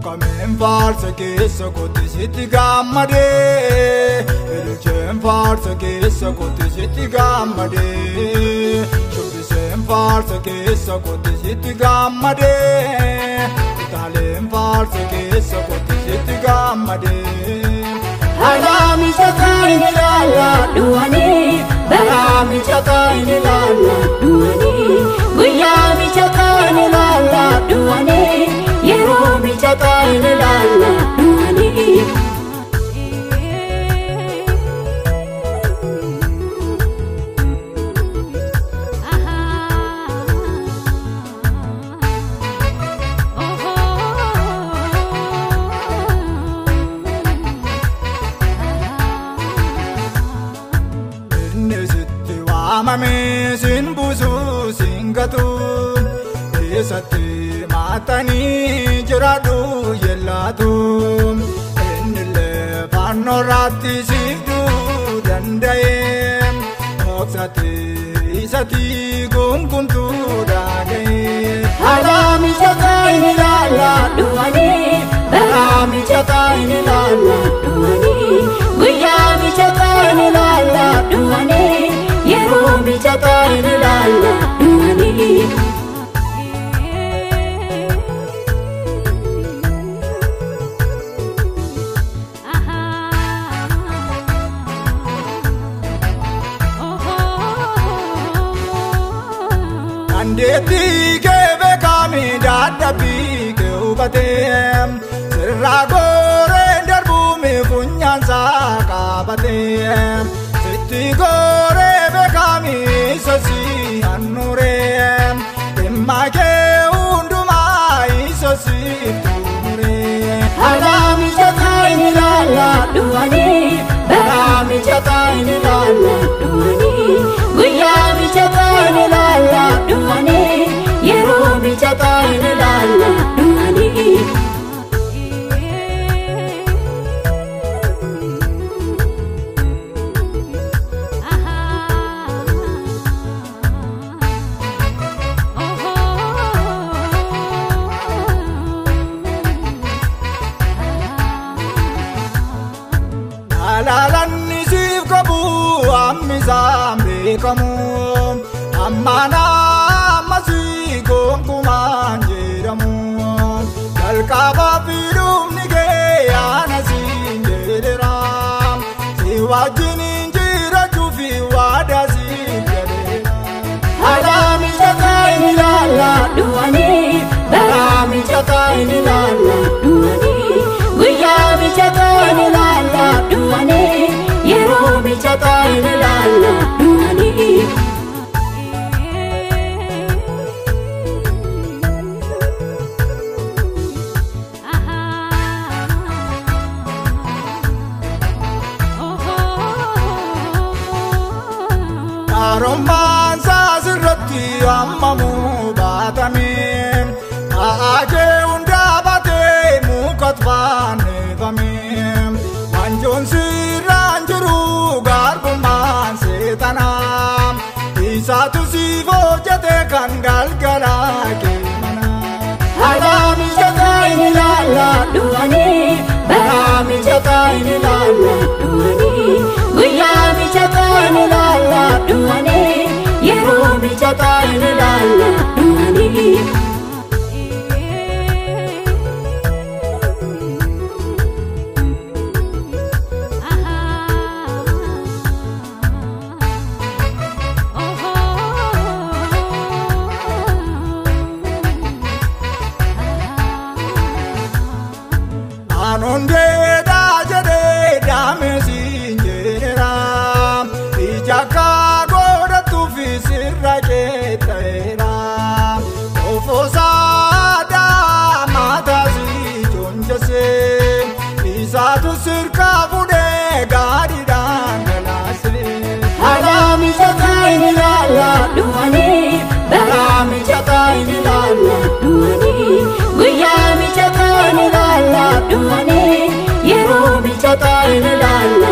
Qooqameen faarsa keessa kootti sitti gammadee, ililcheen faarsa keessa kootti sitti gammadee, shubbiseen faarsa keessa kootti sitti gammadee, utaaleen faarsa keessa kootti sitti gammadee. Haala mijataa hin ilaalladhu ani, bara mijataa hin ilaalladhu ani, guyyaa mijataa hin ilaalladhu ani, yeroo mijataa hin ilaalladhu ani. Inni sitti waamame sin buusu sin gatu, eessatti maatanii jiraadhu yellaatu. Innillee fannoo irratti siif du'uu danda'e, dhoksate isatti gunguntuu dhaga'e. Haala mijataa hin ilaalladhu ani, bara mijataa hin ilaalladhu ani, guyyaa mijataa hin ilaalladhu ani, yeroo mijataa hin ilaalladhu ani. Dandeettii kee beekami dadhabbii kee hubatee, sirraa gooreen darbuumi funyaansaa qabatee, sitti gooree beekami isa si handhuuree, dhimma kee hundumaa isa siif xumuree. Haala mijataa hin ilaalladhu ani, bara mijataa hin ilaalladhu ani, guyyaa mijataa hin ilaalladhu ani, yeroo mijataa hin ilaalladhu ani. Jaalalli siif qabu hammisaan beekamu, ammaan ammasii gonkumaan jedhamu. Jalqabaa fi dhumni kee ana siin jedheera, si wajjin jiraachuuf waadaa siif galeera. Haala mijataa hin ilaalladhu ani, bara mijataa hin ilaalladhu ani, guyyaa mijataa hin ilaalladhu ani, yeroo mijataa hin ilaalladhu ani. Gaarummaan isaa sirratti hammamuu baatame, ta'aa kee hundaa baatee mukatti fannifame. Wanjoon sirraan jiru garbummaan seexanaa, isaatu siif hojjete kan galgala kee mana. Haala mijataa hin ilaalladhu ani, bara mijataa hin ilaalladhu ani, guyyaa mijataa hin ilaalladhu ani, yeroo mijataa hin ilaalladhu ani. Anuun dheedaa jedhee daamee siin jedheera, ija akka godhattuuf sirra qeexxeera. Ofoosaa mataa si joonjasee, isaatu sirkaa fuudhee gaariidhaan galaasee. Haala mijataa hin ilaalladhu ani, bara mijataa hin ilaalladhu ani, guyyaa mijataa hin ilaalladhu ani, yeroo mijataa hin ilaalladhu.